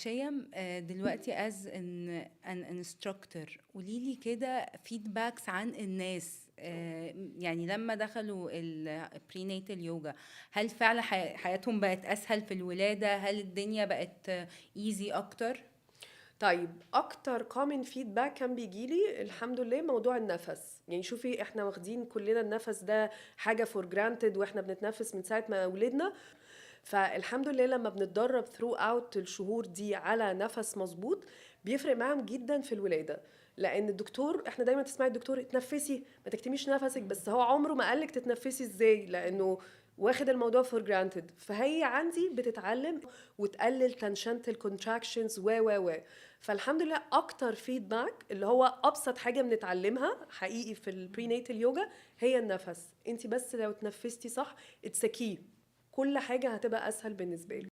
شيم، دلوقتي as an instructor، قولي لي كده feedbacks عن الناس، يعني لما دخلوا ال prenatal yoga، هل فعلا حياتهم بقت اسهل في الولادة؟ هل الدنيا بقت easy اكتر؟ طيب، اكتر common feedback كان بيجيلي الحمد لله موضوع النفس. يعني شوفي، احنا واخدين كلنا النفس ده حاجة for granted، واحنا بنتنفس من ساعة ما ولدنا. فالحمد لله لما بنتدرب throughout الشهور دي على نفس مظبوط، بيفرق معاهم جدا في الولاده. لان الدكتور، احنا دايما تسمعي الدكتور: اتنفسي، ما تكتميش نفسك، بس هو عمره ما قالك تتنفسي ازاي، لانه واخد الموضوع for granted. فهي عندي بتتعلم وتقلل tension ال contractions و و و فالحمد لله اكتر feedback، اللي هو ابسط حاجة بنتعلمها حقيقي في ال prenatal yoga، هي النفس. انت بس لو تنفستي صح، it's key، كل حاجة هتبقى اسهل بالنسبة لك.